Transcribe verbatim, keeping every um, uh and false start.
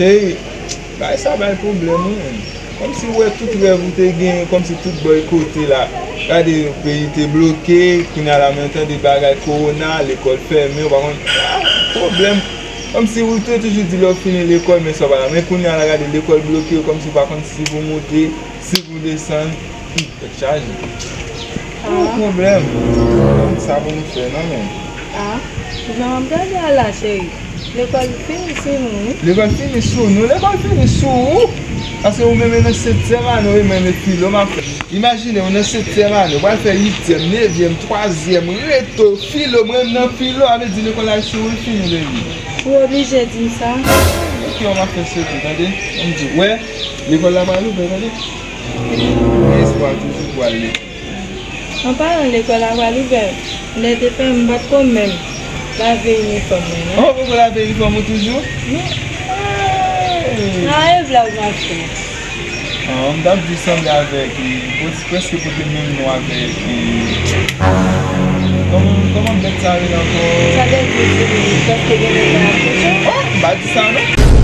Ey, bagay sa bay pwoblèm, wi. Kòmsi w wè tout rèv ou te genyen, kòmsi tout bòykote la. Gade, peyi te bloke, kounye a la men tande bagay kowona, lekòl fèmen, ou pa konn, ah, pwoblèm. Kòmsi ou te toujou di lè w fini lekòl, men sa w pa la. Men kounye a la, gade, lekòl bloke, kòmsi w pa konn si pou moute, si pou desann. Hmm, tèt chaje. Ah. Yon pwoblèm. Pwoblèm sa pou nou fè, non, men. Ah, jan w ap gade a la, cheri. Lekòl fini sou nou, wi. Lekòl fini sou nou, lekòl fini sou ou. Paske ou menm nan setyèm ane, ou menm e filo m ap fè. Imajine, ou nan setyèm ane, ou pral fè uityèm, nevyèm, twazyèm, reto, filo, mwen menm nan filo, a vle di lekòl la sou ou, fini, baby. Ou oblije di m sa. Ok, w ap fè soti, tande? Ann di, wè, lekòl la pral ouvè, tande? Gen espwa toujou pou al lekòl. An palan, lekòl la pral ouvè. Lè te fè m pa t ko menm lave inifòm mwen, non. Oh, ou poko lave inifòm ou toujou? Non. Hey! Sa e vlòg m ap fè. Ah, m t ap di sanble avèk, eh, près-, prèske pote menm non avèk, eh, kòman, kòman bèt sa rele ankò? Sa te di di prèske gen nèg nan akouche. Oh, m pa di sa non.